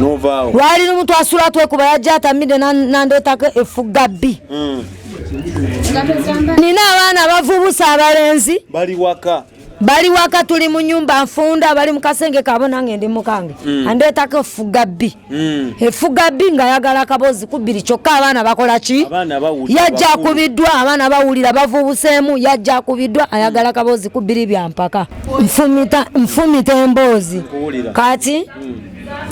Novaawo. Lwali lumu twasula twekuba, yajja atamidde nandeetako efugga bbi. Nina abaana bavubuse abalenzi. Bali waka. Bali waka, tuli mu nyumba nfunda, bali mu kasenge kaabo, nange ndi mukange. Andeetako efugga bbi. Efugga bbi ng'ayagala akaboozi kubiri, kyokka abaana bakola ki? Abaana bawulira. Yajja Bakulu. Akubiddwa, abaana bawulira, bavubuseemu, yajja akubiddwa, ayagala kaboozi kubiri byampaka. Nfumita, nfumita emboozi. Nkuwulira. Kati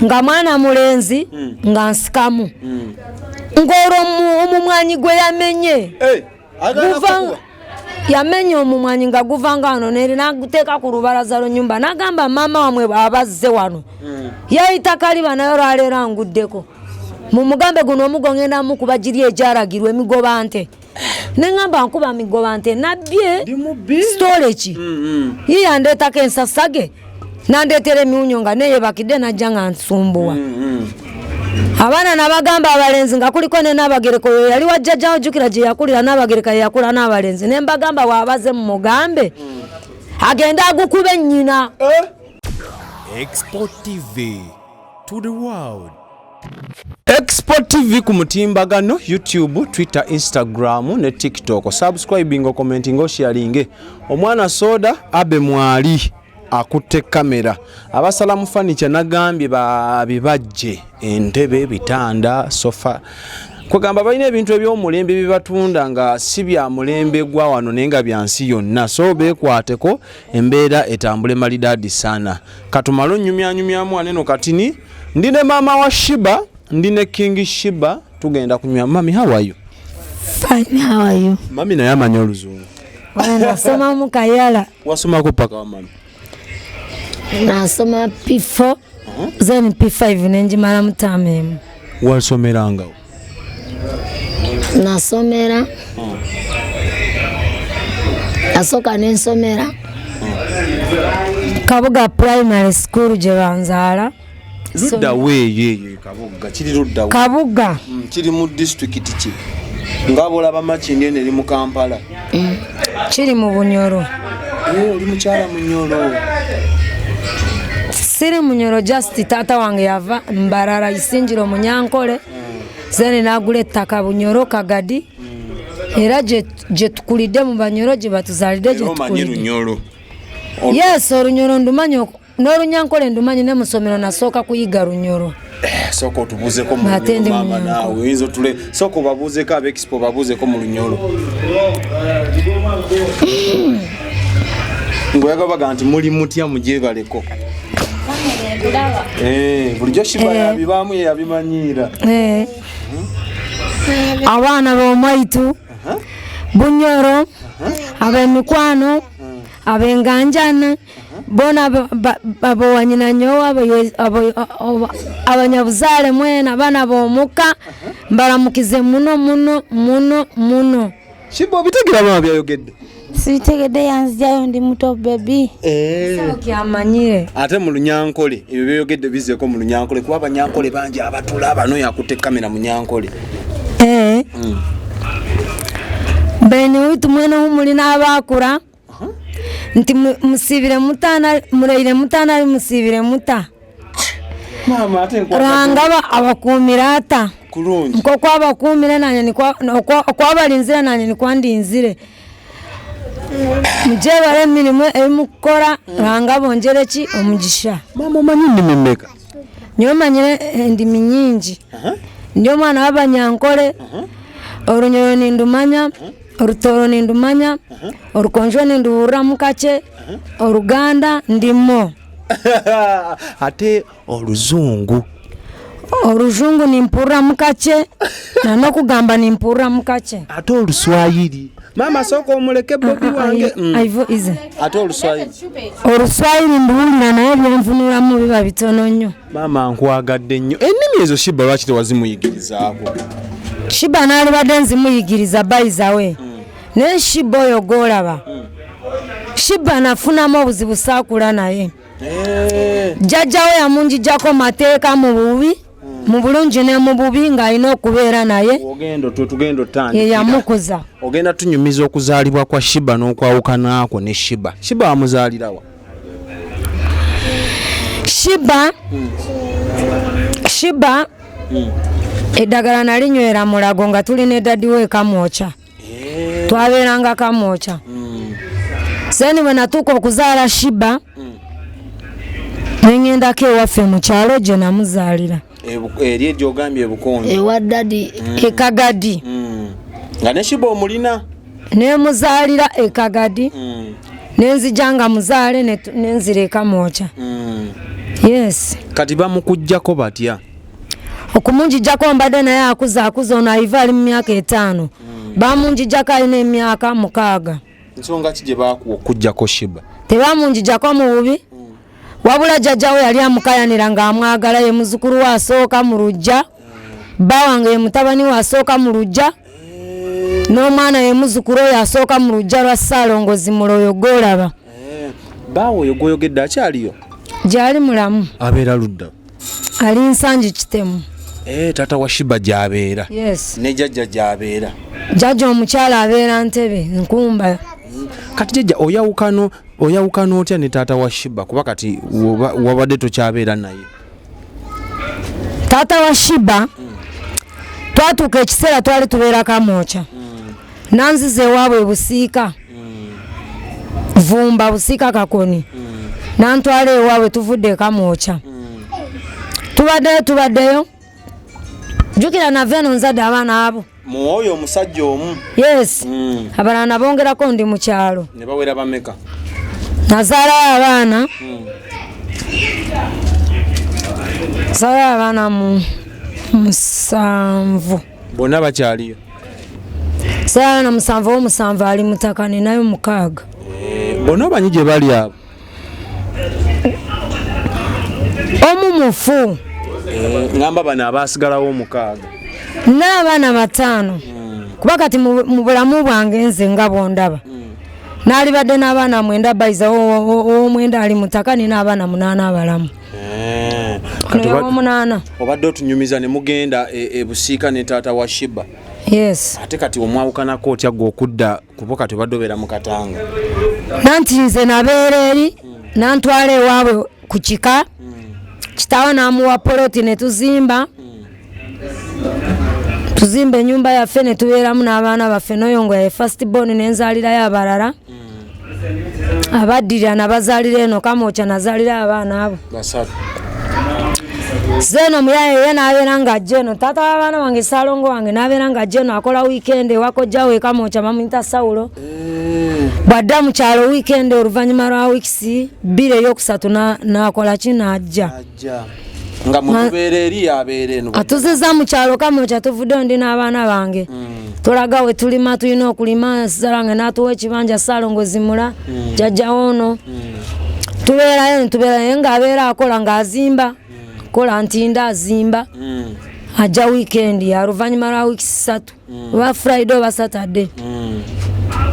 nga mwana mulenzi nga nsikamu ng'olwo omumwanyi gwe yamenye Eh, agala guva kukuba. Yamenya omumwanyi nga guva nga wano neri, naguteeka ku lubalaza lw'ennyumba, nagamba maama wamwe abazze wano yayita kaliba, naye olwaleero anguddeko, mumugambe guno omugo ngenda mukuba giri egyalagirwa emigoba nte. Neŋamba nkuba migoba nte nabbye. Ndi mubbi. Sitoleki ye yandeetako ensasage, nandeetera emiwunyo nga neyebakidde, najja nga nsumbuwa abaana. Nabagamba abalenzi nga kuliko ne Nabagereka, oyo yali wajjajjawo, jjukira gye yakulira Nabagereka, ye yakula n'abalenzi. Ne mbagamba bw'abaze mumugambe agende agukube nnyina. Eh? Export TV to the world. Expo TV ku mutimbagano YouTube, Twitter, Instagram ne TikTok. Subscribing, commenting, osharinge. Omwana soda abe mwali akutte kamera. Abasala mu furniture nagambye babibajje entebe, bitanda, sofa. Kwegamba balina ebintu eby'omulembe byebatunda nga si bya mulembe gwa wano naye nga bya nsi yonna, so beekwateko embeera etambule malidaadi sana. Katumale onyumyanyumyamu waneno katini. Ndi ne maama wa Shiba, ndi ne King Shiba, tugenda kunywa. Mami, how are you? Fine, how are you? Mami naye amanyi oluzungu. Nasomamu kayala. Wasomako paka wa, mami? Nasoma P4, then P5 nenjimalamu taamu emu. Wasomerangawo? Nasomera, nasooka nensomera Kabuga Primary School gye banzaala. Luddawo eyo eyo Kabuga kiri luddawo? Kabuga. Kiri mu disitulikiti ki, nga bolaba Makindi eno eri mu Kampala? Kiri mu Bunyoro. Eh, oli mukyala Munyoro? Siri Munyoro, just taata wange yava Mbarara Isinjiro Munyankole, then nagula ettaka Bunyoro Kagadi, era gye tukulidde mu Banyoro, gye batuzaalidde, gye Era omanyi tukulidde. Lunyoro? Yes, Olunyoro ndumanyi, n'Olunyankole ndumanyi, ne musomero nasooka kuyiga Lunyoro. Eh, sooka otubuuzeko mu Ate Lunyoro. ndi Maama. Munyankole. Naawe oyinza otule, sooka obabuuzeko, ab'Expo babuuzeko mu Lunyoro ng'oyaga baga nti muli mutya, mugyebaleko. Eh, bulijjo Shiba Eh. yabibaamu, ye yabimanyiira. Eh. Abaana b'omwaitu Bunyoro, ab'emikwano, ab'enganjana bona, abowanyina nyowe, abanyabuzaale mwena, abaana b'omuka, mbalamukize muno muno muno muno. Shiba, obitegeera maama byayogedde? Sibitegedde, yanzijayo ndi muto baby. Kyamanyire. Ate mu Lunyankole ebyo byeyogedde bizeeko mu Lunyankole, kuba Abanyankole bangi abatulaba. No yakutte kamera mu Nyankole. Eh. Bene witu mwene humuli n'abakura nti musibire mutana, muraire mutana, ari musibire muta. Maama, ate nkwata. Ruhanga abakuumira ata? Kulungi. Nk'oku abakuumire nanye okwabalinzire nanye nikwo ndinzire. Mugyebare emirimu ebimukukora, Ruhanga abongyere ki omugisha. Maama, omanyi nnimi mmeka? Nyowe manyire endimi nyingi. Ndi omwana w'Abanyankole, Orunyoro nindumanya, Orutoro nindumanya, Orukonjo ninduhuriramu kakye, Oruganda ndimo. Ate Oluzungu? Orujungu nimpuriramu kakye, nan'okugamba nimpuriramu kakye. Ate Oluswayiri? Maama, sooka omuleke bobi wange. Aivo ize. Ate Oluswayiri? Oluswayiri nduwulira, naye byenfuniramu biba bitono nnyo. Maama, nkwagadde nnyo. Ennimi ezo Shiba lwaki tewazimuyigirizaako? Shiba naalibadde nzimuyigiriza bayizawe, naye Shiba oyo gwolaba, Shiba nafunamu obuzibu, saakula naye. Jjajjawe yamunjijjako mateeka mu bubi, mu bulungi ne mu bubi, ng'alina okubeera naye. Ogenda tugenda Ye otandikira. yamukuza. Ogenda tunyumiza okuzaalibwa kwa Shiba n'okwawukanaako ne Shiba. Shiba wamuzaalirawa? Shiba. Shiba eddagala nalinywera Mulago nga tuli ne daddy we Kamwokya. Twabeeranga Kamwokya. Then bwe natuuka okuzaala Shiba, neŋŋendako ewaffe mu kyalo gye namuzaalira. Eri egyogambye ebukonjo. Ewa daddy. Ekagadi. Nga ne Shiba omulina. Nemuzaalira Ekagadi, nenzija nga muzaale nenzira Ekamwokya. Yes. Kati bamukuggyako batya? Okumunjijjako mbadde naye akuza akuza, ono aiva ali mu myaka 5. Bamunjijjako alina emyaka 6. Nsonga ki gye baakuwa okuggyako Shiba? Tebamunjijjako mu bubi, wabula jjajjawe yali amukayanira ng'amwagala, ye muzukulu we asooka mu luggya, bba wange ye mutabani we asooka mu luggya, n'omwana ye muzukulu oyo asooka mu luggya lwa Ssaalongo Zimula oyo gw'olaba. Baawe oyo gw'oyogedde akyaliyo? Gy'ali mulamu. Abeera ludda? Ali Nsangi Kitemu. Taata wa Shiba gy'abeera? Yes. Ne jjajja gy'abeera? Jjajja omukyala abeera Ntebe Nkumba. Kati jjajja oyawukana otya ne taata wa Shiba, kuba kati wabadde tokyabeera naye? Taata wa Shiba twatuuka ekiseera twali tubeera Kamwokya. Nanziza ewaabwe Busiika, Vumba, Busiika Kakoni. Nantwala ewaabwe tuvudde e Kamwokya. Tubaddeyo tubaddeyo, jjukira nava eno nzadde abaana abo. Mu oyo omusajja omu? Yes. Abalala nabongerako ndi mu kyalo. Ne bawera bameka? Nazaalayo abaana, zaalayo abaana mu 7. Bonna bakyaliyo? Zaalayo abaana 7, owomusanvu ali mutaka, ninayo 6. Bonna obanyi gye bali abo? Omu mufu. Ngamba bano abaasigalawo 6. N'abaana 5. Kuba kati mu bulamu bwange nze nga bw'ondaba, naalibadde n'abaana 9, bayiza ow'omwenda ali mutaka, nina abaana 8 abalamu. Kati Owomunaana. Obadde otunyumiza ne mugenda e Busiika ne taata wa Shiba. Yes. Ate kati omwawukanako otya gwe okudda, kuba kati obadde obeera mu Katanga? Nanti nze nabeera eri, nantwala ewaabwe ku kika, kitaawe n'amuwa poloti ne tuzimba. Tuzimba ennyumba yaffe ne tubeeramu n'abaana baffe, n'oyo nga ye first born, ne nzaalirayo abalala. Abaddirira nabazaalira eno Kamwokya, nazaalira abaana abo. 3. Zeeno muyaye ye n'abeera ng'ajja eno, taata w'abaana bange Ssaalongo wange n'abeera ng'ajja eno, akola weekend ewa kojjawe e Kamwokya, bamuyita Sawulo. Bw'adda mu kyalo weekend oluvannyuma lwa wiikisi 2 eyokusatu n'akola ki, n'ajja. Ajja. Nga mutubeera eri abeera eno. Atuzizza mu kyalo Kamwokya, tuvuddeyo ndi n'abaana bange. Tulaga we tulima, tulina okulima, Ssaalongo n'atuwa ekibanja, Ssaalongo Zimula, jjajja ono. Tubeerayo ne tubeerayo, naye ng'abeera akola ng'azimba. Kola ntinda azimba. Ajja weekend ya luvannyuma lwa wiiki 3. Oba Friday oba Saturday.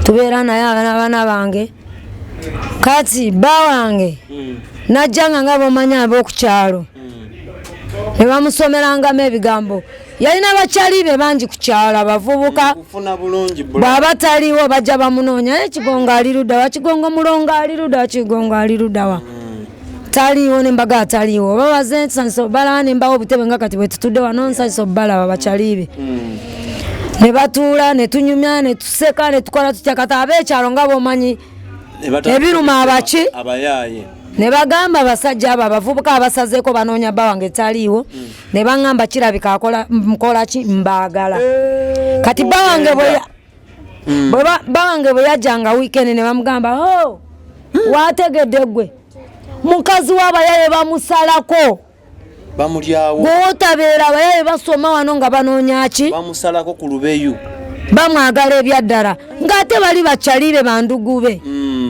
Tubeera naye abaana bange. Kati bba wange najjanga nga bw'omanyi ab'oku kyalo. Ne bamusomerangamu ebigambo. Yalina bakyali be bangi ku kyalo abavubuka. Kufuna bulungi bula. Bw'aba taliiwo bajja bamunoonya. Naye Kigongo ali ludda wa? Kigongo mulongo ali ludda wa? Kigongo ali ludda wa? Taliiwo ne mbaga ataliiwo. Oba baze nsanyusa obbalaba ne mbawa obutebe nga kati bwe tutudde wano, nsanyusa obbalaba bakyali be. Ne batuula ne tunyumya ne tuseka ne tukola tutya. Kati ab'ekyalo nga bw'omanyi ebiruma abaki? Abayaaye. Ne bagamba abasajja abo abavubuka abasazeeko banoonya bba wange taliiwo. Ne baŋŋamba kirabika akola, nkola ki, mbaagala. Kati bba wange bwe bwe bba wange bwe yajjanga weekend ne bamugamba, ho, waategedde ggwe. Mukazi w'abayaye bamusalako. Bamulyawo. Gw'otabeera abayaye basoma wano nga banoonya ki? Bamusalako ku lubeyu. Bamwagala ebyaddala ng'ate bali bakyali be bandugu be.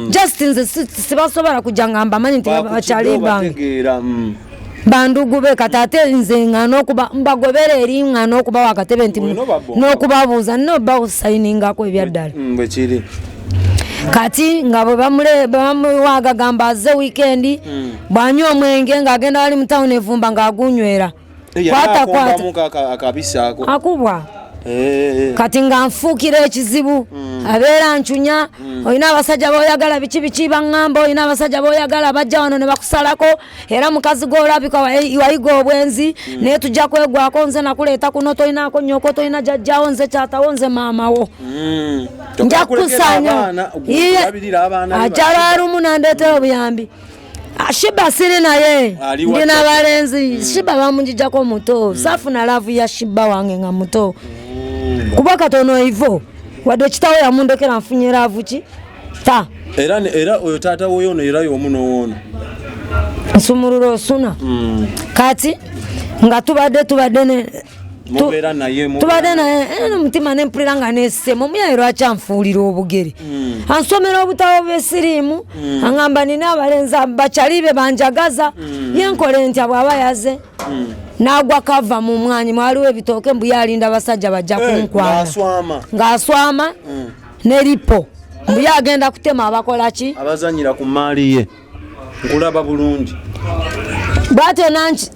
Just nze sibasobola kujja nga mbamanyi nti Bakukidde bakyali bange. obategeera, Bandugu be, kati ate nze nga n'okuba mbagobera eri nga n'okubawa akatebe nti Bwe n'obabonga. n'okubabuuza nno basayiningako ebyaddala. Bwe kiri. Kati nga bwe bamuwa agagamba azze weekend, bw'anywa omwenge ng'agenda wali mu town evumba ng'agunywera. Yali Kwata, kwata. akombamu akabisi ako. Akubwa. Kati nga nfuukira ekizibu, abeera ncunya, olina abasajja boyagala biki biki, baŋŋamba olina abasajja boyagala bajja wano ne bakusalako, era mukazi gwolabika wayiga obwenzi, naye tujja kwegwako, nze nakuleeta kuno, tolinaako nnyoko, tolina jjajjawo, nze kyatawo, nze maamawo. Nja kukusanya. Ajja lwalumu nandeetera obuyambi. Shiba siri naye, ndi n'abalenzi. Shiba bamugijjako muto, saafuna love ya Shiba wange nga muto, kuba katono ivo wadde kitawo yamundekera nfunye love ki ta. Era oyo taata woyo ono era y'omu n'owoono. Nsumulula osuna. Kati nga tubadde ne Mubeera naye tubadde naye omutima nempulira nga nesema omuyaye lwaki anfuulira obugere, ansomera obutabo bwesiriimu, aŋŋamba nina abalenzi bakyali be banjagaza, yenkole ntya? Bw'aba yaze n'agwa kava mu mwanyi mwaliwo ebitooke, mbu yalinda basajja bajja kunkwana. Ng'aswama. Ng'aswama ne lipo, mbu ye agenda kutema abakola ki? Abazanyira ku maali ye, nkulaba bulungi. Bwatyo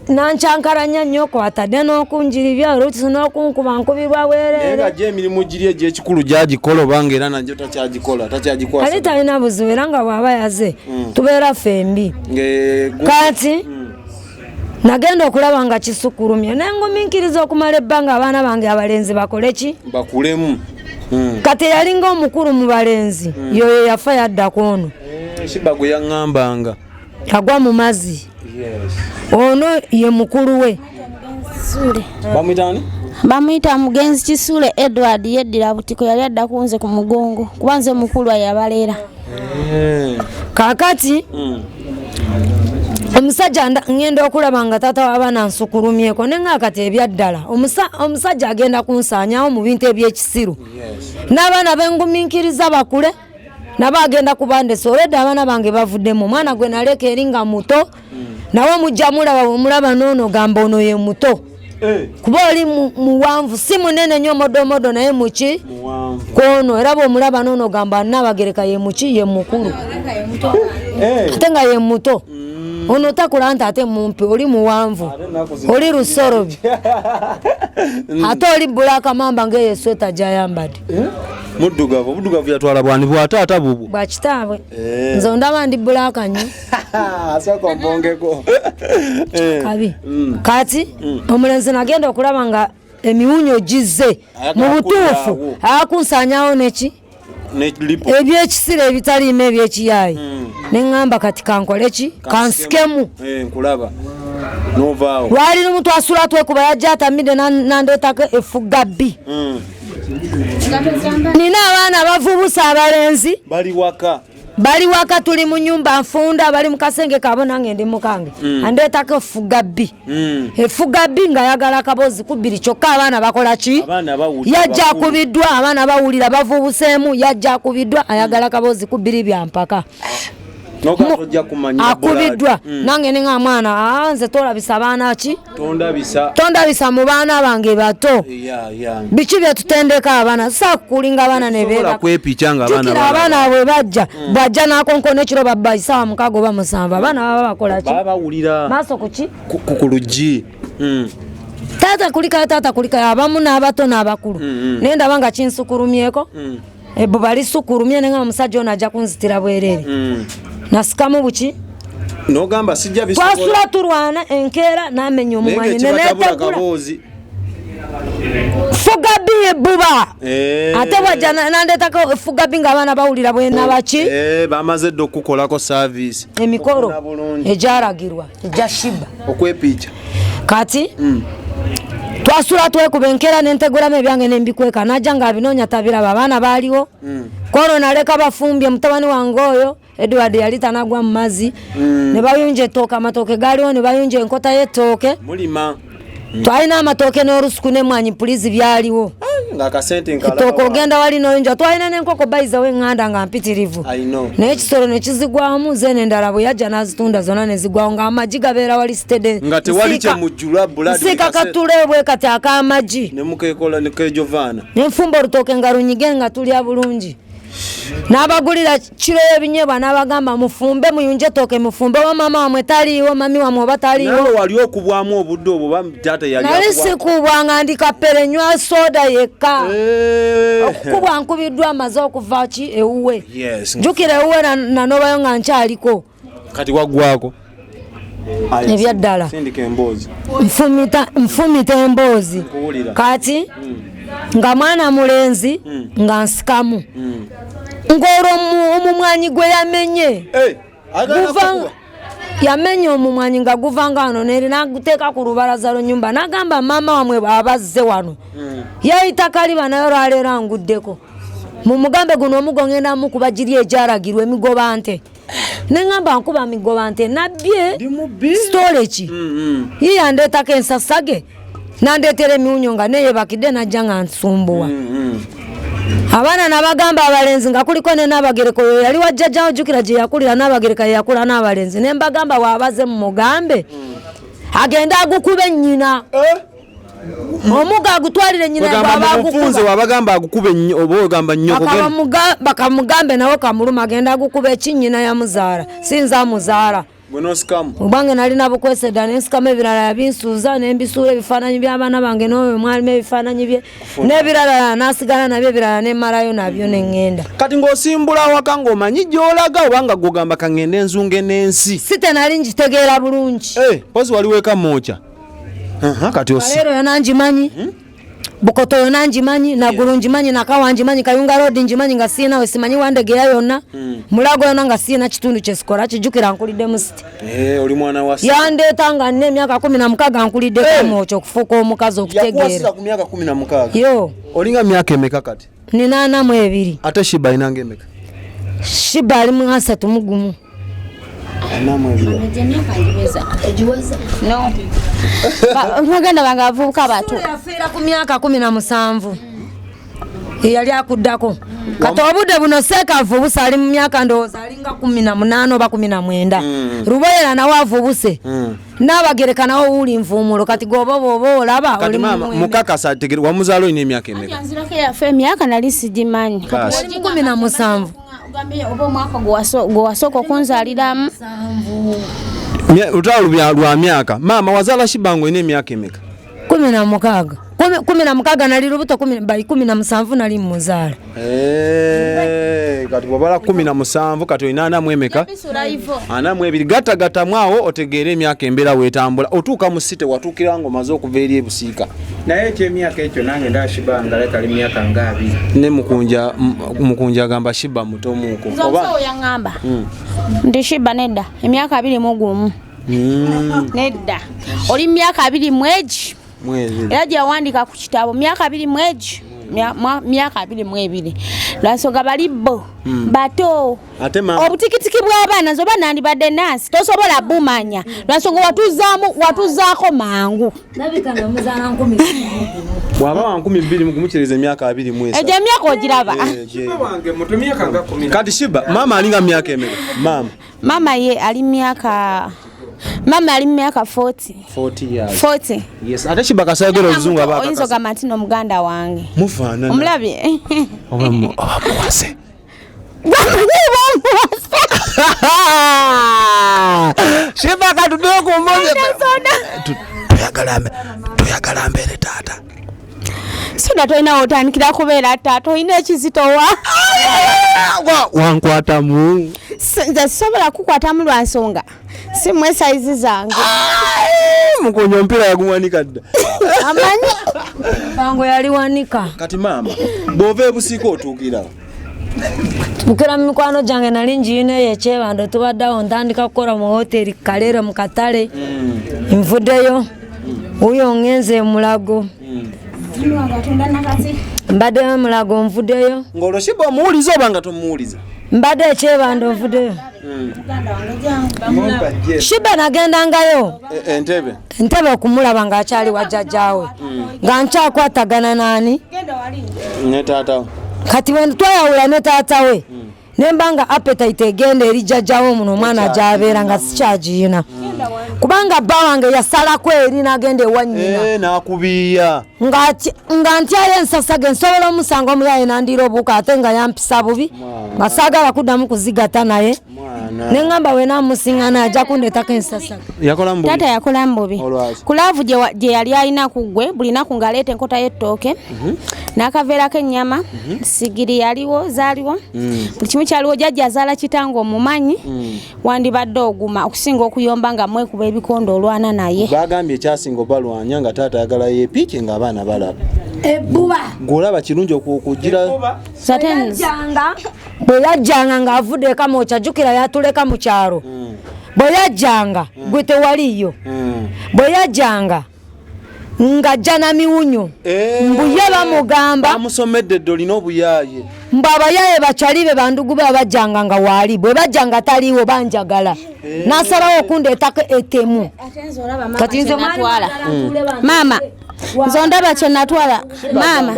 nankyankalanya nnyo, kwatadde n'okunjiribya oluusi n'okunkuba nkubirwa Naye bwereere. Nga gye emirimu giri egy'ekikulu gyagikola, obanga era nagyo takyagikolwa, takyagikwasa? Ali talina buzibu, era nga bw'aba yaze tubeera ffembi. Kati nagenda okulaba nga kisukulumye, nengumiikiriza okumala ebbanga abaana bange abalenzi bakole ki? Bakulemu. Kati eyalinga omukulu mu balenzi yoyo yafa, yadda ku ono. Shiba gwe yaŋŋambanga. Agwa mu mazzi. Ono ye mukulu we. Kisule. Bamuyita ani? Bamuyita mugenzi Kisule Edward, yeddira Butiko, yali adda ku nze ku mugongo kuba nze mukulu ayabaleera. Kaakati omusajja ngenda okulaba nga taata w'abaana nsukulumyeko, nenga kati ebyaddala omusajja agenda kunsaanyawo mu bintu ebyekisiru, n'abaana bengumiikiriza bakule nabo agenda kubandesa. Olwedde abaana bange bavuddemu, omwana gwe naleka eri nga muto nawe mujja mulaba, bwemulaba noono gamba ono ye muto, kuba oli muwanvu, si munene nnyo modomodo, naye muki? Muwanvu. Kwono era bwomulaba noono gamba Nabagereka ye muki? Ye mukulu, ate nga ye muto. Ono takula nti ate mumpi, oli muwanvu, oli lusorobi, ate oli black mamba ngaeyo esweta gyayambadde. Muddugavu, obuddugavu yatwala bwani? Bwataata bubwo? Bwa kitaabwe. Nze ondaba ndi black nnyo. Asooka ombongeko. Kabi. Kati omulenzi nagenda okulaba nga emiwunyo gizze mu Ayagala butuufu kuddaawo. Akunsanyawo neki? Nelipo. Ebyekisira ebitaliimu ebyekiyayi, neŋŋamba kati kankole ki? Kansikemu. Nkulaba novaawo. Lwali lumu twasula twekuba, yajja atamidde nandeetako efuga bbi. Nina abaana bavubusa abalenzi. Bali waka? Bali waka, tuli mu nyumba nfunda, bali mu kasenge kaabo, nange ndi mukange. Andeetako efuga bbi, efuga bbi ng'ayagala akaboozi kubiri, kyokka abaana bakola ki? Abaana bawulira. Yajja Bakulu. akubiddwa, abaana bawulira, bavubuseemu, yajja akubiddwa, ayagala kaboozi kubiri byampaka. Noga tojja kumanyira. Akubiddwa, nange nenga mwana, nze tolabisa baana ki? Tondabisa. Tondabisa mu baana bange bato. Ya. Biki byetutendeka abaana? Saakukulinga abaana Sobola nebeebaka. kwepicha nga abaana Jjukira balaba. abaana bwe bajja, bwajja n'akonkona ekiro, babba isaawa 6 oba 7, abaana baba bakola ki? Baba bawulira. Maaso kuki? Ku luggi. Taata kulikayo, taata kulikayo, abamu n'abato n'abakulu. Naye ndaba nga kinsukulumyeko, ebbuba lisukulumye, nenga omusajja ono ajja kunzitira bwereere. Nasikamu buki? Nogamba sijja bisobola. Twasula tulwana, enkeera namenya Naye omumwanyi ng'ekibatabula nenetegula. kaboozi. Fuga bbi ebbuba. Ate bwajja nandetako efuga bbi ng'abaana bawulira bwenabaki. Bamaze dda okukukolako service. Emikolo Okufuna bulungi. egyalagirwa egya Shiba. Okwepicha. Kati twasula twekuba, enkeera nentegulamu ebyange nembikweka, najja nga abinoonya tabiraba, abaana baaliwo kwono naleka bafumbye. Mutabani wange oyo Edward yali tanagwa mu mazzi, ne bayunja ettooke, amatooke gaaliwo, ne bayunja enkota y'ettooke. Mulima. Twalina amatooke n'olusuku n'emmwanyi pulizi byaliwo. Ng'akasente Ettooke ogenda wali n'oyunja, twalina n'enkoko bayizawo eŋŋanda nga mpitirivu, I know. naye ekisolo ne kizigwamu zeene endala bwe yajja n'azitunda zonna ne zigwawo, ng'amagi gabeera wali steady. Nga tewali kyemujjula buladi. Nsiika katule bwe kati ak'amagi. Ne mukekola ne kejovaana. Nenfumba olutooke nga lunyige nga tulya bulungi. N'abagulira kiro y'ebinyeebwa n'abagamba mufumbe muyunje ettooke mufumbe oba maama wamwe taliiwo mami wamwe oba taliiwo. Nawe wali okubwamu obudde obwo oba taata yali Nali akubwa? sikubwa nga ndi kapere nywa soda yekka. Eh. Okukubwa nkubiddwa amaze okuva ki ewuwe. Yes. Jjukira ewuwe nanobayo nga nkyaliko. Kati waggwako. Ebyaddala. Sindika emboozi. Nfumita emboozi. Nkuwulira. Kati nga mwana mulenzi nga nsikamu. Ng'olwo omumwanyi gwe yamenye. Eh, agala Guva kukuba. yamenya omumwanyi nga guva nga wano neri n'aguteeka ku lubalaza lw'ennyumba n'agamba maama wamwe abazze wano. Yayita kaliba naye olwaleero anguddeko. Mu mugambe guno omugo ngenda mukuba giri egyalagirwa emigoba nte. Ne ŋŋamba nkuba migoba nte nabbye Ndi mubbi. sitole ki? Ye yandeetako ensasage nandeetera emiwunyo nga neeyebakidde najja nga nsumbuwa. Abaana nabagamba abalenzi nga kuliko ne Naabagereka oyo yali wa jjajja jjukira gye yakulira Naabagereka ye yakula n'abalenzi ne mbagamba bw'abaze mu mugambe agende agukube nnyina. Omugo agutwalire nnyina Kwegamba bw'aba mufunze agukuba. wabagamba agukube nnyo oba ogamba nnyoko genda. Bakamugambe nawe kamuluma agende agukuba eki nnyina yamuzaala sinza amuzaala. Gwe n'osikamu. Obwange nalina bukwese dda ne nsikamu ebirala yabinsuuza ne mbisuula ebifaananyi by'abaana bange n'oyo mwalimu ebifaananyi bye n'ebirala n'asigala nabyo ebirala ne mmalayo nabyo ne ŋŋenda. Kati ng'osimbula awaka ng'omanyi gy'olaga oba nga gw'ogamba ka ŋŋende nzunge n'ensi. Si tenali ngitegeera bulungi. Eh, mpozi wali weka mwokya. Aha, kati osi. Kaleero yonna ngimanyi. Bukoto yonna ngimanyi, Nagulu ngimanyi, Nakawa ngimanyi, Kayunga Road ngimanyi nga sirina we simanyi Wandegeya yonna. Mulago yonna nga sirina kitundu kye sikola kijjukira nkulidde mu city. Eh, oli mwana wa Yandeeta nga nina emyaka 16 nkulidde Kamwokya okufuuka omukazi okutegeera. Yakuwasiza ku myaka 16. Yo. Olinga myaka emeka kati? Nina 42. Ate Shiba alina ng'emeka? Shiba ali mu 31. 42. No. Baganda bange abavubuka bato. Yafiira ku myaka 17. Yali akuddako. Kati obudde buno Seeka avubuse ali mu myaka ndowooza alinga 18 oba 19. Luboyera nawe avubuse. Naabagereka nawe wuuli nvuumulo kati gwoba bw'oba olaba Kati oli maama mu mwenda. mukakasa ategere wamuzaala olina emyaka emeka? Nzirako eyaffe emyaka nali sigimanyi. Baasi. Oli mu 17. Ogambye oba omwaka gwe wasooka okunzaaliramu. Lutalo lwa myaka. Maama wazaala Shiba ng'olina emyaka emeka? 16. 16 nali lubuto, by 17 nali mmuzaala. Eh, kati bw'obala 17 kati olina ana mu emeka? Ana mu ebiri. Gattagattamu awo otegeere emyaka embeera weetambula. Otuuka mu city watuukira ng'omaze okuva eri e Busiika. Naye ekyemyaka ekyo nange ndaba Shiba nga alabika ali mu myaka nga abiri. Ne Mukunja agamba Shiba mutomuuko. Nze omusawo yaŋŋamba nti Shiba nedda emyaka 21. Nedda oli mu myaka abiri mu egi. Mwezi. Era gye yawandiika ku kitabo myaka abiri mu egi, myaka abiri mu ebiri. Lwansonga bali bo bato. Ate maama- Obutikitiki bw'abaana nze oba nandibadde nansi tosobola bumanya. Lwansonga watuzaako mangu. Nabika namuzaala nkumi. Bw'aba wa nkumi bbiri mu gumukyereza emyaka abiri mu esatu. Egyo emyaka ogiraba. Wange muto myaka nga kumi na- Kati Shiba, maama alinga myaka emeka? Maama. Maama ye ali myaka, maama ali myaka 40. 40 years. 40. Yes, ate Shiba kasayogera oluzungu aba Oyinza akakasa. ogamba nti n'omuganda wange. Mufaanana. Omulabye? Oba muwase. Bamuwase. Shiba katudde ku mboozi. Toyagala mbeere taata. Soda tolina w'otandikira kubeera taata, olina ekizitowa. Wankwatamu. Nze sisobola kukwatamu lwa nsonga. Si mwe sayizi zange. Mukunja omupiira yaguwanika dda. Amanyi. Mpango yali wanika. Kati maama, bw'ova e Busiika otuukira. Bukira mu mikwano gyange nali ngiyina eyo ekyebando tubadde awo ntandika kukola mu hoteri Kaleere mu katale. Nvuddeyo. Wuuyo ngenze e Mulago. Mbaddeyo Mulago nvuddeyo. Ng'olwo Shiba omuwuliza oba nga tomuwuliza? Mbadde ekyebando nvuddeyo. Shiba nagendangayo. Entebe. Entebe okumulaba ng'akyali wa jjajjaawe. Nga nkyakwatagana n'ani? Ne taata we. Kati bwe twayawula ne taata we. Ne mba nga appetite egenda eri jjajjaawe muno omwana gy'abeera nga sikyagiyina. Kubanga bba wange yasalako eri n'agenda ewa nnyina. N'akubiya. Nga ntyayo ensasage nsobola omusanga omuyaye nandiira obuwuka ate nga yampisa bubi nga saagala kuddamu kuzigata naye. Ne ŋŋamba we naamusiŋŋana ajja kundeetako ensasage. Taata yakola mbubi. Ku laavu gye yali alina ku ggwe buli nnaku ng'aleeta enkota y'ettooke n'akaveerako ennyama, sigiri yaliwo zaaliwo, buli kimu kyaliwo. Jjajja azaala kitange omumanyi, wandibadde oguma okusinga okuyomba nga mwekuba ebikondo olwana naye. Bagambye ekyasinga obalwanya nga taata ayagala yeepiike ng'abaana balaba. Ebbuba. Gw'olaba kirungi okugira. Bwe yajjanga ng'avudde eka mwokya, jjukira yatuleka mu kyalo. Bwe yajjanga gwe tewaliyo. Bwe yajjanga ng'ajja na miwunyo. Mbu ye bamugamba. Bamusomedde dde olina obuyaaye. Mbu abayaaye bakyali be bandugu be abajjanga nga waali, bwe bajjanga taliiwo banjagala. N'asalawo okundeetako ettemu. Kati nze natwala. Maama, nze ndaba kye natwala. Maama,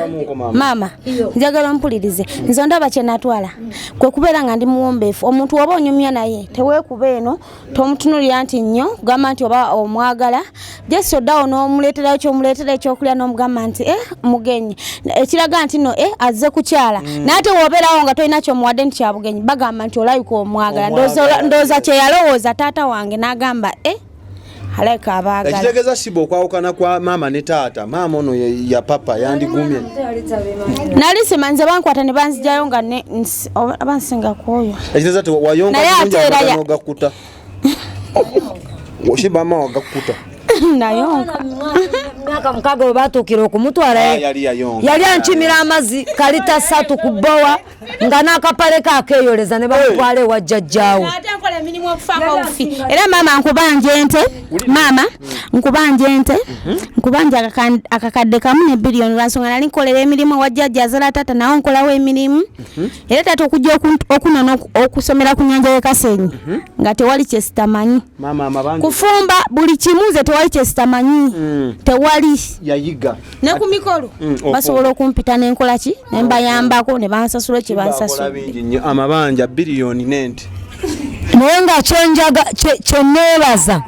maama, njagala mpulirize. Nze ndaba kye natwala kwe kubeera nga ndi muwombeefu. Omuntu oba onyumya naye teweekuba eno, tomutunuulira nti nnyo, kugamba nti oba omwagala. Just oddawo n'omuleeterayo ky'omuleetera ekyokulya n'omugamba nti mugenyi. Ekiraga nti nno azze kukyala. Naye ate w'obeerawo nga tolina ky'omuwadde nti kya bugenyi, bagamba nti olabika omwagala. Ndowooza kye yalowooza taata wange n'agamba alabika abaagala. Ekitegeeza Shiba okwawukana kwa maama ne taata, maama ono ya papa yandigumye. Nali simanyi nze bankwata ne banzigyayo nga bansinga ku oyo. Ekitegeeza ti wayonka bulungi amata n'ogakuta. Shiba maama wagakuta. Nayonka. Myaka 6 bwe batuukira okumutwala yali ankimira amazzi kalita 3 ku bbowa nga n'akapale ke akeeyoleza ne bamutwala ewa jjajjaawe. Ate nkola emirimu okufaako obufi. Era maama nkubanja ente, maama nkubanja ente, nkubanja akakadde kamu ne biliyoni lwa nsonga nali nkolera emirimu ewa jjajja azaala taata nawo nkolawo emirimu. Era taata okujja okunona okusomera ku nnyanja y'e Kasenyi nga tewali kye sitamanyi. Kufumba buli kimu nze tewali kye sitamanyi. Tewali. Yayiga. Ne ku mikolo basobola okumpita n'enkola ki ne mbayambako ne bansasula kye bansasula. Amabanja biliyoni n'ente. Naye nga kye neebaza.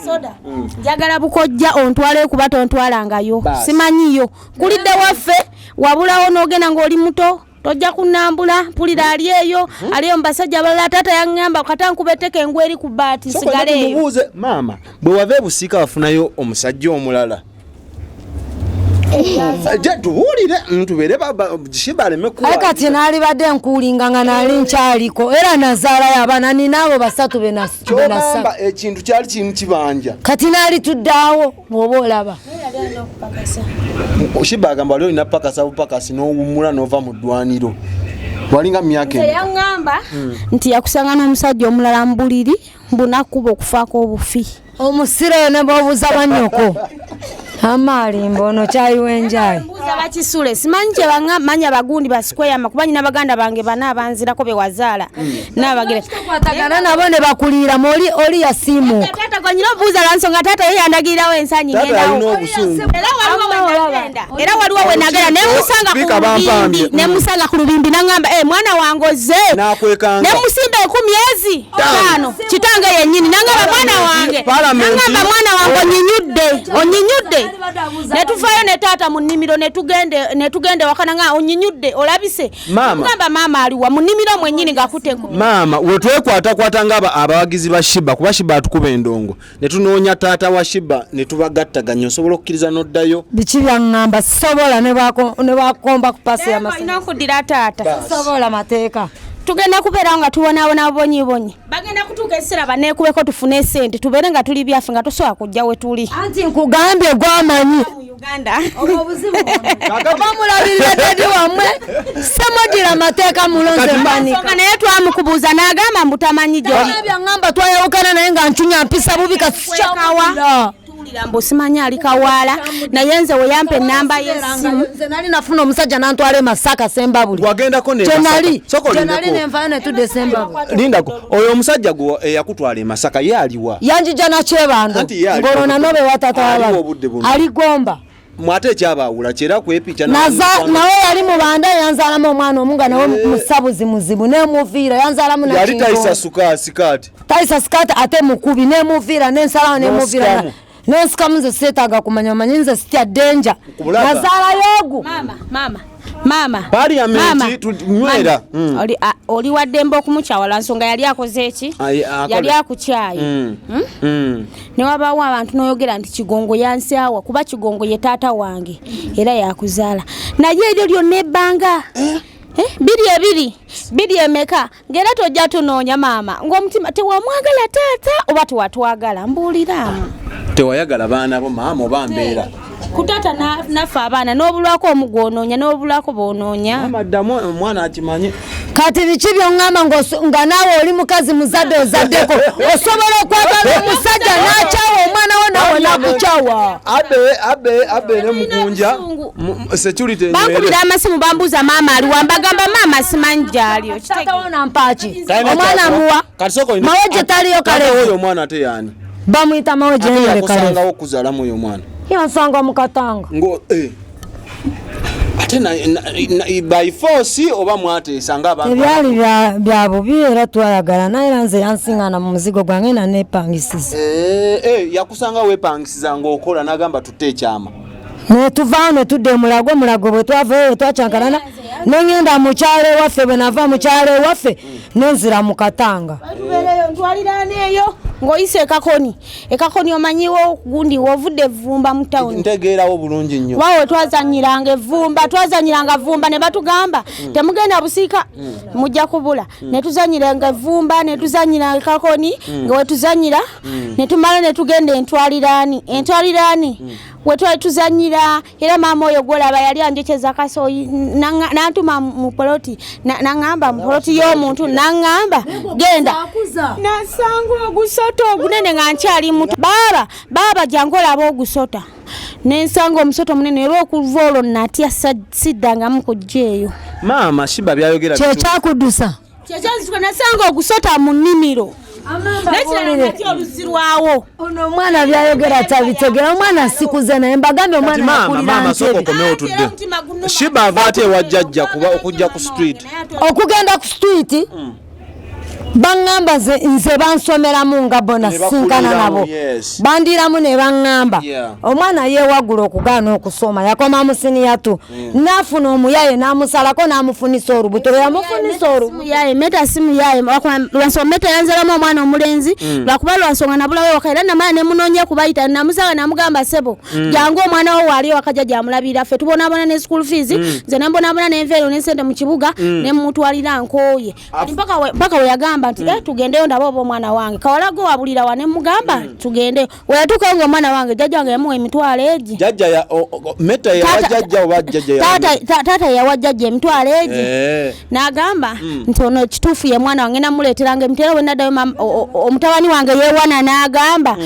Njagala bukojja ontwale kuba tontwalangayo. Simanyiyo. Nkulidde waffe wabulawo n'ogenda ng'oli muto. Tojja kunnambula, mpulira ali eyo, aliyo mu basajja abalala. Taata yaŋŋamba kata nkubeteko engu eri ku bbaati nsigale eyo. Mubuuze maama, bwe wava e Busiika wafunayo omusajja omulala? Tubuulire tubeere Shiba aleme kuwa. Aye kati naalibadde nkuulinga nga nali nkyaliko era nazaalayo abaana nina abo 3 be nasaba. Ky'ogamba ekintu kyali kimu kibanja. Kati naali tuddaawo bw'oba olaba. Shiba agamba wali olina pakasa bupakasi n'owummula n'ova mu ddwaniro. Walinga myaka emeka? Yaŋŋamba nti yakusanga n'omusajja omulala mu buliri mbu n'akkuba okufaako obufi. Omusiro ne bw'obuuza bannyoko. Amaalimba ono kyayiwa enjayi. Mbuuza bakisule simanyi kye baŋŋamba, bagundi basikweyama kuba nnyina baganda bange bana abanzirako be wazaala. N'abagere. Tukwatagana nabo ne bakuliiramu oli yasiimuuka. Taata gwe nnyina obuuza lwa nsonga taata ye yandagirirawo ensanyi ngendawo. Era waliwo we nagenda ne musanga ku lubimbi n'aŋŋamba mwana wange ozze. Ne musimba 10 5 kitange yennyini n'aŋŋamba mwana wange. N'aŋŋamba mwana wange onyinyudde. Ne tuvaayo ne taata mu nnimiro ne tugenda ewaka n'aŋŋamba onyinyudde olabise. Tugamba maama aliwa mu nnimiro mwennyini ng'akutte enkumi. Maama we twekwatakwata nga abawagizi ba Shiba kuba Shiba atukuba endongo ne tunoonya taata wa Shiba ne tubagattaganya osobola okukkiriza n'oddayo. Biki byaŋŋamba sisobola ne bwakomba ku paasi y'amasanyalaze. Olina okuddira taata. Sisobola mateeka. Tugenda kubeerawo nga tubonaabona bubonyibonyi. Bagenda kutuuka ekiseera baneekubeko tufune essente tubeere nga tuli byaffe nga tosobola kujja we tuli. Anti nkugambye gw'amanyi. Uganda. Oba mulabirira dadi wammwe semugira amateeka mulonze mpanika. Naye twamukubuuza n'agamba mbu tamanyi gy'oli. Byaŋŋamba twayawukana naye nga ncunya mpisa bubi kasikyawula. Mbu simanyi ali Kawaala naye nze we yampa ennamba y'essimu. Nze nali nafuna omusajja n'antwala e Masaka Sembabule. Wagendako ne Masaka. Gye nali nenvayo ne tudda e Sembabule. Lindako oyo omusajja gwe eyakutwala e Masaka ye aliwa? Yanjija na Kyebando. Ng'olwo nanoba ewa taata w'abaana. Ali Gomba. Mwate ekyabaawula kyera kwepicha nawe yali mubanda yanzaalamu omwana omu nga nawe musabuzi muzibu nemuviira yanzaalamu yali tayisa sikaati tayisa sikaati ate mukubi nemuviira nensalawo nemuviira nensikamu nze seetaaga kumanya manyi nze sitya denja nazaalayo ogu mama mama parliament tunywera oli waddembe okumukyawa lwa nsonga yali akoze eki yali akukyaye ne wabaawo abantu n'oyogera nti Kigongo yansyawa kuba Kigongo ye taata wange era yakuzaala naye eryo lyonna ebbanga biri ebiri biri emeka ng'era tojja tunoonya maama ng'omutima tewamwagala taata oba tewatwagala mbuuliraamu tewayagala baana bo maama oba mbeera kutata naffe abaana n'obulwako omugwonoonya n'obulwako bwonoonya mama ddamu omwana akimanye kati biki by'oŋŋamba nga naawe oli mukazi muzadde ozaddeko osobola okwagala omusajja n'akyawa omwana wo naawe n'akukyawa abe ne mukunja security bankubira amasimu bambuuza maama aliwa mbagamba maama simanyi gy'ali taata nampaaki omwana muwa Mawejje taliyo kale oyo omwana ate yaani bamuyita Mawejje yakusangawo okuzaalamu oyo omwana yansanga mu Katanga ngo ate by force oba mwateesa nga abantu ebyali bya bubi era twayagala naye era nze yansingana mu muzigo gwange naneepangisiza yakusanga weepangisiza ng'okola n'agamba tutte ekyama netuvaawo ne tudda emulago mulago bwe twavayo bwe twakyankalana nengenda mu kyalo ewaffe bwe nava mu kyalo ewaffe nenzira mu Katanga tubeereyo ntwaliraano eyo ng'oyise ekakoni ekakoni omanyiwo gundi wovudde evvumba mu tawuni ntegeerawo bulungi nnyo wawe twazanyiranga evvumba twazanyiranga vvumba ne batugamba temugenda busiika mujja kubula ne tuzanyiranga evvumba ne tuzanyira ekakoni nga wetuzanyira ne tumala ne tugenda entwaliraani entwaliraani wetwali tuzanyira era maama oyo gwolaba yali anjokyeza kasoyi nantuma mu poloti naŋŋamba mu poloti y'omuntu naŋŋamba genda nasanga ogusota ogunene nga nkyali muto baaba baaba jangu olaba ogusota nensanga omusota omunene era okuva olwo natya siddangamu kujja eyo maama Shiba byayogera kyekyakuddusa kyekyazituka nasanga ogusota mu nnimiro ono omwana byayogera tabitegera omwana sikuze naye mbagambe omwana maama sooka okomewo tudde Shiba ava ate ewa jjajja kuba okujja ku street okugenda ku street baŋŋamba nze bansomeramu nga bona sinkana nabo bandiramu ne baŋŋamba omwana yeewagula okugaana okusoma yakoma mu siniya tu n'afuna omuyaye n'amusalako n'amufunisa olubuto lwe yamufunisa olubuto meta si muyaye lwansonga meta yanzalamu omwana omulenzi lwakuba lwansonga nabulawo ewaka era namala ne munoonya kubayita namusaba namugamba ssebo jangu omwana wo waali ewaka jjajja amulabirira ffe tubonaabona ne school fees nze ne mbonaabona n'enveero n'ensente mu kibuga ne mumutwalira nkooye mpaka we yagamba nti tugendeyo ndaba oba omwana wange kawala go wabulira wa ne mugamba tugendeyo weyatuukayo nga omwana wange jjajja wange yamuwa emitwalo egi meta yawa jjajja oba jjajja taata yawa jjajja emitwalo egi n'agamba nti ono kituufu ye mwana wange namuleeteranga emitwalo we naddayo omutabani wange yeewana n'agamba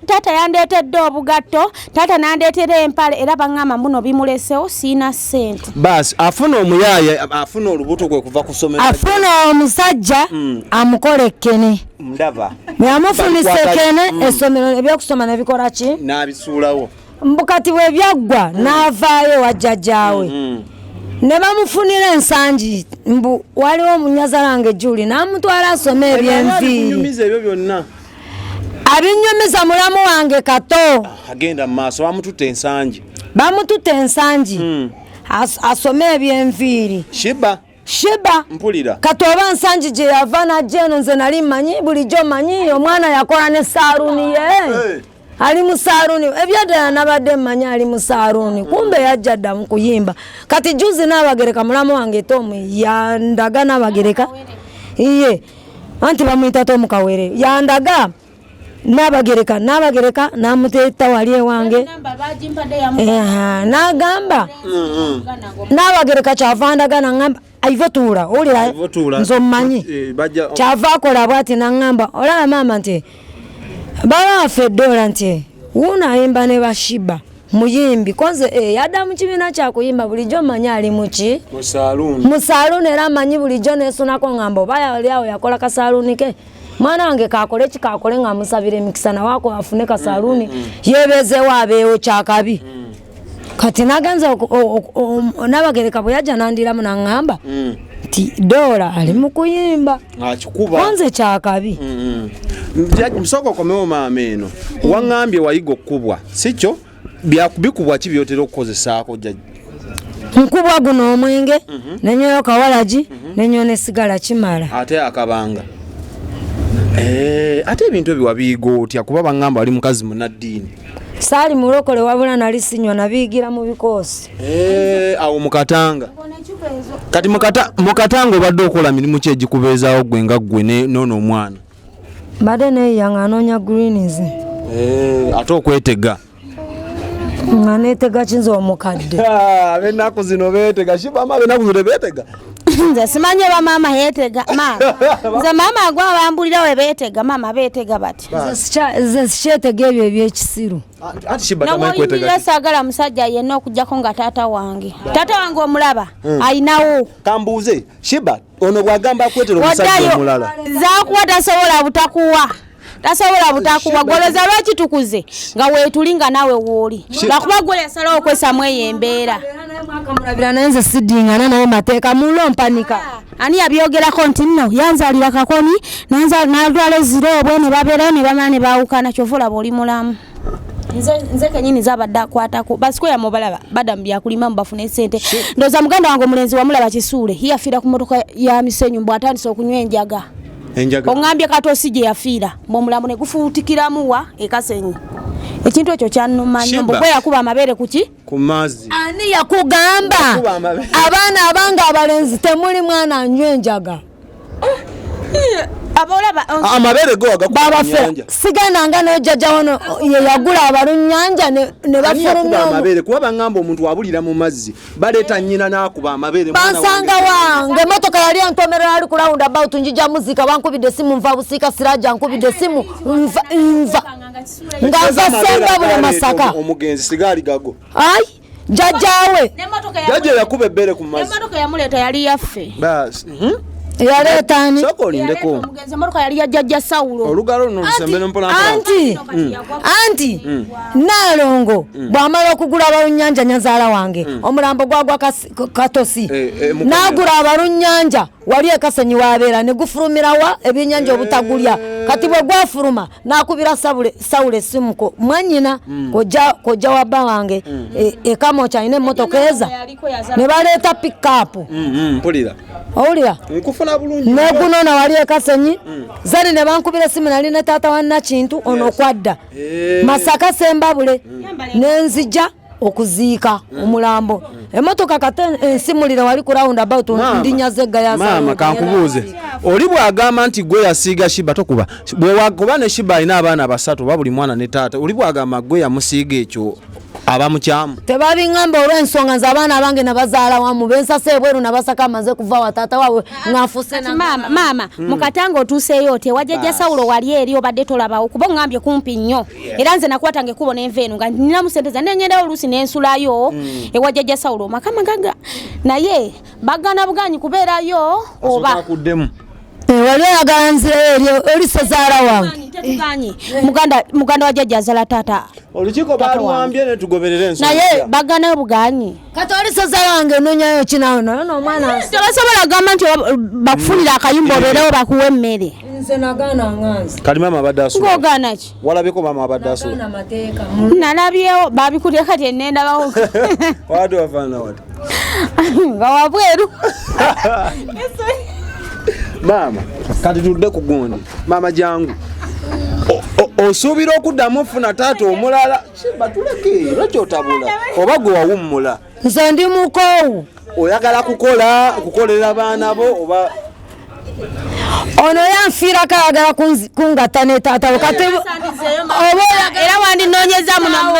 taata yandeetedde obugatto taata nandeetera empale era baŋŋamba mbuno bimulesewo siina ssente baasi afuna omuyaaya afuna olubuto kwe kuva ku ssomero afuna omusajja amukola ekkene ndaba bwe yamufunisa ekkene essomero ebyokusoma ne bikola ki n'abisuulawo mbukati bwe byaggwa n'avaayo wa jjajjaawe ne bamufunira ensangi mbu waliwo omunyazalange Juli n'amutwala asome ebyenviiri ebyo byonna abinyumiza mulamu wange Kato agenda mu maaso bamututte ensangi bamututte ensangi asome ebyenviiri Shiba mpulira Kato oba nsangi gye yava najja eno nze nali mmanyi bulijjo mmanyi omwana yakola ne saaluuni ye ali mu saaluuni ebyaddala nabadde mmanyi ali mu saaluuni kumbe yajja dda mu kuyimba kati juzi n'abagereka mulamu wange Tomu yandaga n'abagereka iye anti bamuyita Tomu Kawere yandaga n'abagereka n'abagereka n'amuteeta wali ewange n'agamba n'abagereka kyava ndaga naŋŋamba Ivo tuula owulira nze omumanyi kyava akola bw'ati naŋŋamba olaba maama nti baba waffe eddoola nti wuuno ayimba ne Bashiba muyimbi konze yadda mu kibiina kyakuyimba bulijjo mmanyi ali muki mu saaluuni era mmanyi bulijjo neesunako ŋŋamba oba yali awo yakola kasaaluuni ke mwana wange kakole ki kakole nga musabira emikisa nawaako afune kasaaluuni yeebeezeewo abeewo kyakabi. Kati nagenza Nabagereka bwe yajja nandiramu naŋŋamba nti Doola ali mu kuyimba. Akikuba. Nze kyakabi. Musooka okomewo maama eno. Waŋŋambye wayiga okukubwa, si kyo? Bikubwa ki by'otera okukozesaako jjajja? Nkubwa guno omwenge, nenyoyo kawalagi, nenyoyo n'essigala kimala. Ate akabanga. Ate ebintu ebyo wabiyiga otya? Kuba baŋŋamba wali mukazi munnaddiini. Saali mulokole wabula nali sinywa, nabiyigira mu bikoosi. Awo mu Katanga. Kati mu Katanga obadde okola mirimu ki egikubeezaawo ggwe nga ggwe n'ono omwana? Mbadde neeyiya nga anoonya greens. Ate okwetega? Nga neetega kinza omukadde. Ab'ennaku zino beetega. Shibama ab'ennaku zino tebeetega. Nze simanyi oba maama yeetega. Maama. Nze maama gwe abambulira we beetega, maama beetega bati. Nze sikyetega ebyo eby'ekisiru. Anti Shiba tamanyi kwetega Nawoyimirira ki. saagala musajja yenna okuggyako nga taata wange. Taata wange omulaba, ayinawo. Kambuuze, Shiba, ono bw'agamba akwetera omusajja Waddayo. omulala. Zaakuwa tasobola butakuwa. Tasobola butakuwa. Gwolooza lwaki tukuze nga weetuli nga naawe wooli. Lwakuba gwe yasalawo okwessamu eyo embeera. Mulabira naye nze siddingana naye mateeka mulo mpanika. Ani yabyogerako nti nno yanzaalira Kakoni, n'atwala ezirobwe ne babeerayo ne bamala ne baawukana, kyova olaba oli mulamu. Nze kennyini zabadde akwatako. Basikweya mubalaba, badda mu byakulima mu bafune ssente. Ndowooza muganda wange omulenzi wamulaba Kisuule, ye yafiira ku mmotoka ya misenyu mbu atandise okunywa enjaga. Enjaga. Oŋŋambye Katosi gye yafiira, mbu omulambo ne gufuutikiramu wa e Kasenyi. Ekintu ekyo kyannuma nnyo, mbu Shiba. gwe yakuba amabeere ku ki? Ku mazzi. Ani yakugamba? Yakuba amabeere. Abaana abange abalenzi temuli mwana anywa enjaga. Abolaba, Amabeere go agakuba Baba ku ffe, nnyanja. sigendanga ne jjajja wano ye yagula abalunnyanja ne Ani yakuba bafulumya omu. amabeere? Kuba baŋŋamba omuntu abulira mu mazzi, baleeta nnyina n'akuba amabeere, mwana wange. Bansanga wange, emmotoka yali entomerera ali ku round about, njija muzika, bankubidde essimu nva Busiika, Siraja nkubidde essimu, nva, nva. Nga nva Amabeere Sembabule agaleeta Masaka. omugenzi sigaali gago. Ai, jjajjaawe. Jjajja yakuba ebbeere ku mazzi. N'emmotoka yamuleeta yali yaffe. Baasi. Yaleeta ani? Sooka olindeko. Omugenzi emmotoka yali ya jjajja Sawulo. Olugalo luno lusembere mpola mpola. Anti, Nnaalongo bw'amala okugula abalunnyanja nyazaala wange, omulambo gwagwa Katosi. Mukomera. N'agula abalunnyanja wali e Kasenyi w'abeera, ne gufulumira wa ebyennyanja obutagulya. Kati bwe gwafuluma n'akubira Sawulo essimu ko mwannyina, kojja wa bba wange, e Kamwokya alina emmotoka eza. Ne baleeta pick-up. Mpulira. Owulira? Nkufuna bulungi. Negunona wali e Kasenyi. Zali ne bankubira essimu nali ne taata wa Nakintu ono kwadda. Masaka Sembabule. Ne nzija okuziika omulambo. Emmotoka kate ensimulire wali ku round about ndinyaze eggaya Maama, zange. kankubuuze. Oli bw'agamba nti gwe yasiiga Shiba tokuba. Bwe wakuba ne Shiba alina abaana basatu oba buli mwana ne taata, oli bw'agamba gwe yamusiiga ekyo aba mukyamu. Tebabiŋŋamba olw'ensonga nze abaana abange nabazaala wamu, bensasa ebweru nabasaka amaze kuva wa taata waabwe nga nfuuse Kati maama, maama, mu Katanga otuuseeyo otya? Wa jjajja Sawulo wali eri obadde tolabawo, kuba oŋŋambye kumpi nnyo. Era nze nakwatanga ekkubo ne nva eno nga nninamu ssente zange, ne ŋŋendayo oluusi ne nsulayo ewa jjajja Sawulo. Maka magaga. Naye bagana buganyi kubeerayo oba? Asooka akuddemu. Wali oyagala nzireyo eri oli sezaala wange. Tetuganyi. Muganda wa jjajja azaala taata. Olukiiko baaluwambye ne tugoberera ensonga. Naye baganayo buganyi. Kati oli sezaala wange onoonyayo ki naawe? Naye n'omwana nsi. Tebasobola kugamba nti bakufunire akayumba obeerewo bakuwe emmere. Nze nagaana nga nze. Kati maama abadde asula. Ng'ogaana ki? Walabyeko maama abadde asula. Nagaana amateeka. Nalabyewo babikulya kati enendabawo. Wadde wafaanana wati. Nga wabweru. Maama, kati tudde ku gundi. Maama jangu. Osuubira okuddamu ofuna taata omulala? Shiba tuleke, lwaki otabula? Oba gwe wawummula? Nze ndi mukoowu. Oyagala kukola, kukolera baana bo oba? Ono yanfiirako ayagala kungatta ne taata we. Kati oba oyagala Era wandinoonyeza muno mu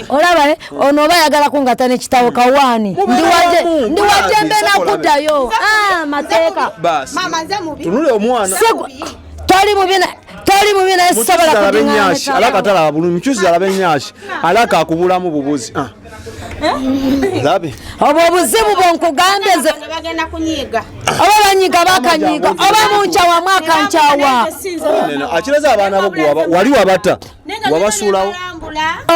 Olaba, ono oba ayagala kungatta ne kitaawe Kawaani. Mubeera wamu, Ndi wajjembe mulabe, nakuddayo. Mateeka. Basi. Maama, nze mubi. Tunule omwana. Sigwa. Toli mubi na, toli mubi naye Mukyusize sisobola alabe kudingana ennyashi. ne Alaka taata. talaba bulungi. Mukyusize alabe ennyashi. Alaka akubulamu bubuzi. Labe. Obwo obuzibu bwe nkugambye nze. Bagenda kunyiiga. Oba banyiga bakanyiga, oba munkyawa mwakankyawa. Akiraza abaana bo wali wabata wabasuulawo.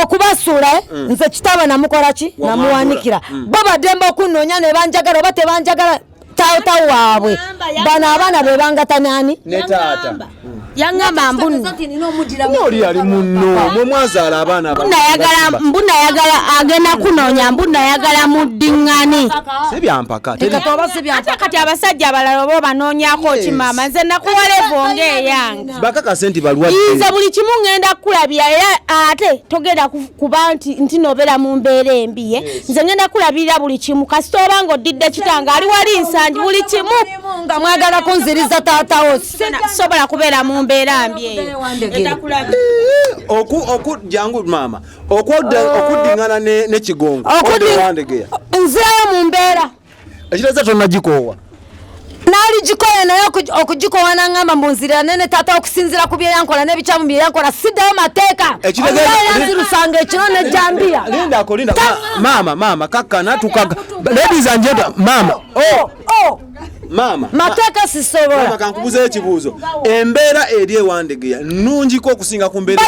Okubasuula nze kitaba namukola ki? Namuwanikira. Bo baddembe okunoonya ne banjagala oba tebanjagala taata waabwe. Bano abaana be bangata nani? Ne taata. Yangamba mbu oli yali munno mwe mwazaala abaana mbu nayagala agenda kunoonya mbu nayagala muddiŋŋane. Si byampaka. Ate kati abasajja abalala oba obanoonyaako ki maama? Nze nakuwa levo ng'eyange. Bakakase nti balwadde. Nze buli kimu ŋŋenda kukulabira era ate togenda kuba nti nobeera mu mbeera embi. Nze ŋŋenda kukulabirira buli kimu kasita oba ng'oddidde kitange ali wali nsangi buli kimu. Nga mwagala kunziriza taatawo. Sobola kubeera mu mbeera mbi eyo. Jangu maama okuddingana ne Kigongo. Nzirayo mu mbeera. Ekiraza tonnagikoowa. Naligikoya naye okugikowa n'angamba mbu nzirira nene taata okusinziira ku bye yankola n'ebikyamu bye yankola siddayo mateeka. Yanzirusanga ekiro ne jambiya. Lindako linda maama maama kakkana tukaga. Ladies and gentlemen maama. Oh. Maama mateeka sisobola. Maama kankubuzeeyo ekibuuzo. Embeera eri ewandegeya nnungiko okusinga ku mbeera.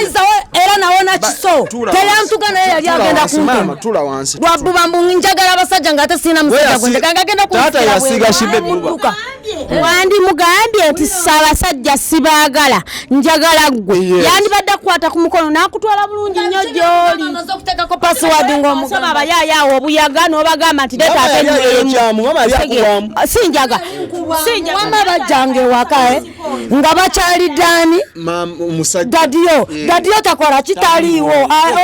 Era nawona kiso. Teyantuga naye yali agenda kuntema. Tula wansi. Lwabbuba mbu njagala abasajja ng'ate sirina musajja gwe njagala ng'agenda kunsiira. Taata yasiiga Shiba ebbuba. Wandimugambye nti abasajja sibaagala njagala ggwe. Yandibadde akukwata ku mukono n'akutwala bulungi nnyo gy'oli. Amaze okuteekako password ng'omugamba. Abayaaye awo obuyaga n'obagamba nti leeta ate nnwemu. Sinjaga. Wamma bajjanga ewaka nga bakyalidde ani? Dadiyo. Dadiyo takola kitaliiwo.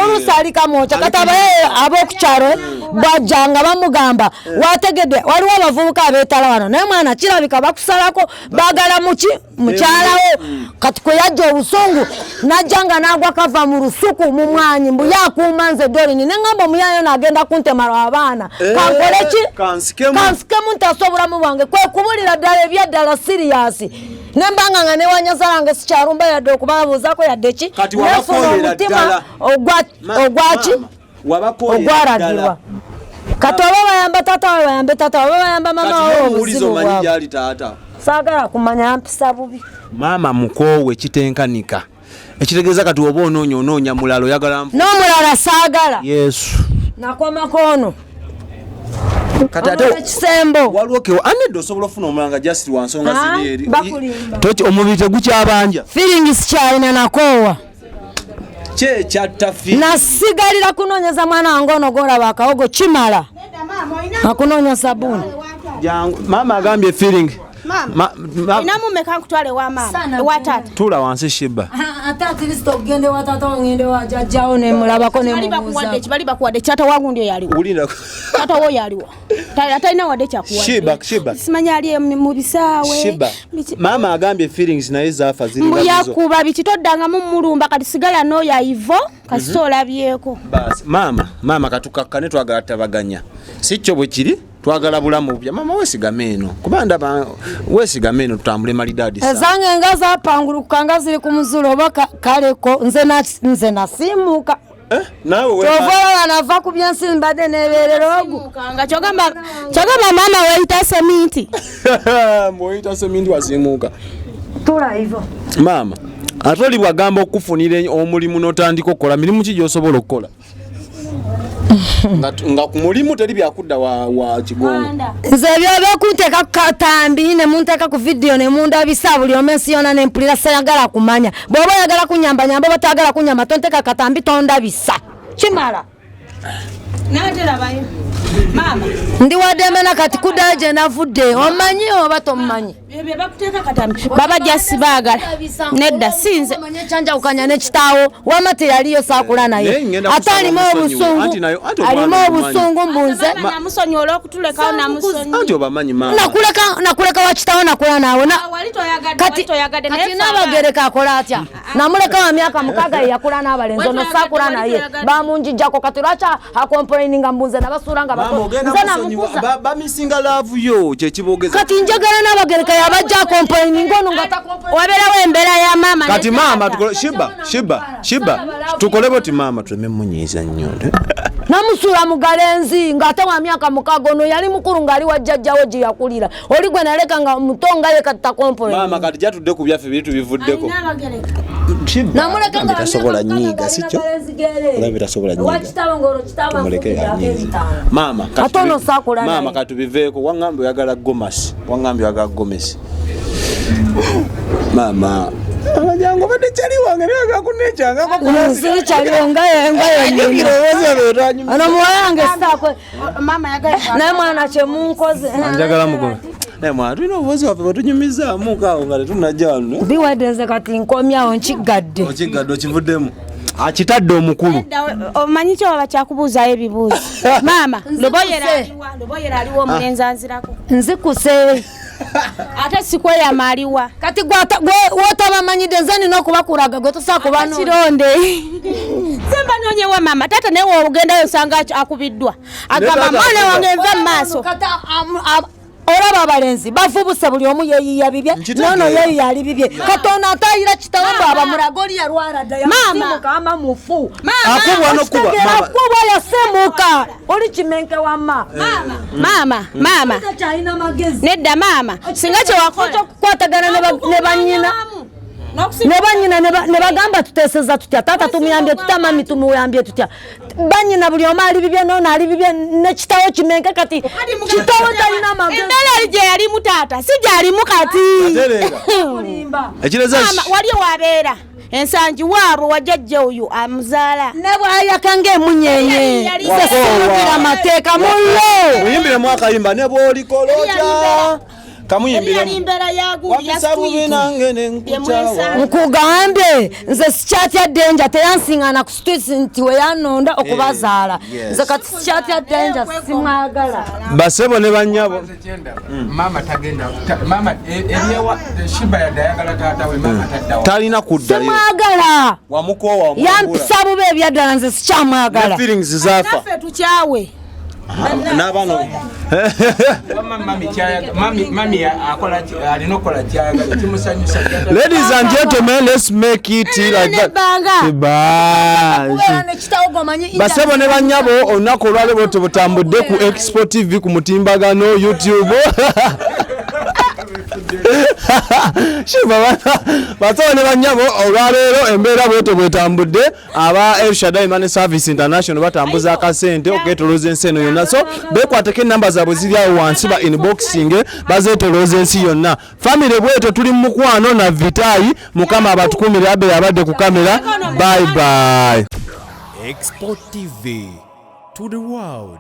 Oluusi ali Kamwokya kati abaye ab'okukyalo bajjanga bamugamba wategedde waliwo abavubuka abeetala wano naye mwana kirabika bakusalako baagala muki mukyalawo kati kwe yajja obusungu najja nga n'agwa kava mu lusuku mu mwanyi mbu yakuuma nze Doreen ne ngamba omuyaayo n'agenda kuntemala abaana kankole ki kansikemu ntaasa obulamu bwange kwe kubulira ddala ebyaddala siriyasi nembanga nga newanyazala sikyalumba yadde okubabuuzaako yadde ki nefuna omutima ogwaki ogwalagirwa. Kati oba bayamba taata we bayambe taata oba bayamba mama we obuzibu bwabwe. Saagala kumanya mpisa bubi. Maama mukoowe kitenkanika. Ekitegeeza kati oba onoonya onoonya mulala oyagala n'omulala saagala. Yesu. Nakomako ono. Kati ate ekisembo. Waliwo kewo anedde osobola ofuna omulanga just lwa nsonga ziri eri. Toki omubiri tegukyabanja. Feeling sikyalina nakoowa. Nasigalira kunoonyeza mwana wange ono gw'olaba akawogo kimala. Akunoonya sabbuuni. Maama agambye feeling. Maama, olinamu mmeka nkutwale ewa maama ewa taata? Tuula wansi Shiba. Ate at least okugenda ewa taata ngende wa jjajjaawo ne mulabako ne mubuuza. Kibali bakuwadde taata wa gundi oyo aliwo. Taata wo oyo aliwo. Atalina wadde kyakuwadde. Shiba, Shiba. Simanya ali mu bisaawe. Shiba. Maama agambye feelings naye zaafa ziri mbu yakuba biki toddangamu mulumba kati sigala n'oyo Ivo kasita olabyeko. Basi maama, maama katukakkane twagala tabaganya. Si kyo bwe kiri? Twagala bulamu bupya. Mama weesigame eno kuba ndaba weesigame eno tutambule malidaadi. Ezange nga zapangulukuka nga ziri ku muzulo oba kaleko nze nasiimuuka. Naawe Kyova nava ku byensi mbadde neebeerera ogu. Kyogamba maama weeyita seminti. Mbw'oyita seminti wasiimuuka. Tula Ivo. Maama ate oli bw'agamba okukufunira omulimu n'otandika okukola mirimu ki gy'osobola okukola? Nga ku mulimu teri byakudda wa Kigongo. Nze ebyo ebyokunteeka ku katambi ne munteeka ku vidiyo ne mundabisa buli omu ensi yonna ne mpulira sayagala kumanya. Bw'oba oyagala kunyamba nyamba oba toyagala kunyamba tonteeka katambi tondabisa. Kimala. N'aterabayo. Maama. Ndi waddembe na kati kuddayo gye navudde omanyi oba tomumanyi? Baba just baagala. Nedda sinze. Omanye ekyanjawukanya ne kitaawo wamma teyaliyo saakula naye. Ate alimu obusungu. Alimu obusungu mbunze. Namusonyiwa olw'okutulekawo namusonyiwa. Anti obamanyi maama. Nakuleka wa kitaawo nakula naawe. Kati Naabagereka akola atya? Namuleka wa myaka 6 yakula n'abalenzi ono saakula naye. Bamunjijjako kati lwaki akomplaininga mbunze nabasuula nga bato. Nze namukuza. Bamisinga love yo kye kibogeza. Kati njagala Naabagereka yabajja akomplaininga ono nga takomplaininga. Wabeerawo embeera ya maama. Kati maama tukole Shiba, Shiba, Shiba. Tukole boti maama tuleme munyiiza nnyo. Namusuula mu galenzi ng'ate wa myaka 6, ono yali mukulu ng'ali wa jjajjawe gye yakulira. Oli gwe naleka nga muto nga ye kati takompola. Maama kati gyatudde ku byaffe biri tubivuddeko. Namuleka nga tasobola nyiiga, si kyo? Olabye tasobola nyiiga. Wakitabo ng'olwo kitabo Tumuleke anyiize. Maama kati Ate ono saakula naye. Maama katubiveeko, waŋŋambye oyagala gomasi, waŋŋambye oyagala gomesi. Maama jangu obadde kyali wange naye oyagala kunneekyangako Siri kyaliwo nga ye nga ye. Ono muwala wange saakwe. Maama yagala Naye mwana kyemunkoze. Njagala mugome. Naye mwana tulina obubozi bwaffe bwetunyumizaamu kaawo nga tetunajja wano. Biwadde nze kati nkomyawo nkiggadde. Okigadde okivuddemu. Akitadde omukulu. Omanyi kyo baba kyakubuuzaayo ebibuuzo. Maama, Luboyera aliwa, Luboyera aliwa omulenzi anzirako. Nzikuse. Ate sikweyama aliwa. Kati wotabamanyidde nze nina okubakulaga gwe tosobola kuba no- Kironde. Semba noonyewa maama, taata naye w'ogendayo osanga akubiddwa. Agamba taata mwana wange nva mu maaso. Kati olaba abalenzi bavubuse buli omu yeeyiya bibye Nkitegeera. nono yeeyiya ali bibye katonda atayira kitawe mbu abamulaga oli yalwala dda Maama. yasimuka ama mufu Akubwa n'okuba, Okitegeera, maama. akubwa yasimuka oli kimenke wamma Maama, maama. takyalina magezi Nedda maama, singa kye wakola. Ekyokukwatagana ne bannyina ne bannyina ne bagamba tuteeseza tutya taata tumuyambye tutya mami tumuyambye tutya bannyina buli omu ali bibye nono ali bibye ne kitawo kimenke kati kitawo talina magezi Embeera eri gye yalimu taata, si gy'alimu kati. Atereera. Ekireza Maama, wali wabeera. Ensangi waabwe wa jjajja oyo amuzaala. ne bwayaka ng'emunyenye Yali- nze simugira mateeka mullo Muyimbiremu akayimba ne bw'olikola otya. Yali Kamuyimbiremu. mbeera ya gundi ya Wampisa bubi street. nange ne nkukyawa. nkugambye nze sikyatya denja teyansiŋŋana ku street nti weyanonda okubazaala yes. nze kati sikyatya denja simwagala Basebo ne bannyabo. Maama tagenda maama ebyewa Shiba yadde ayagala taata we maama taddawo. Talina kuddayo. simwagala Wamukoowa wamwambula. yampisa bubi ebyaddala nze sikyamwagala Ne feelings zaafa. Naffe tukyawe. N'abaana. Wamma mami kyayagala mami mami akola alina okukola kyayagala kimusanyusa. Ladies and gentlemen, let's make it like that. Nebbanga. Bye. kubeera ne kitawo gomanyi Basebo ne bannyabo olunaku olwaleero bwe tubutambudde ku Expo TV ku mutimbagano YouTube. Shiba basebo ne bannyabo olwaleero embeera bwetyo bwetambudde aba El Shaddai Money Service International batambuza akasente okwetolooza ensi eno yonna so beekwateko ennamba zaabwe ziri awo wansi ba inboxing bazeetolooza ensi yonna famire bwetyo tuli mu mukwano na Vitayi Mukama abatukumire abe abadde ku kamera bye bye. Expo TV to the world.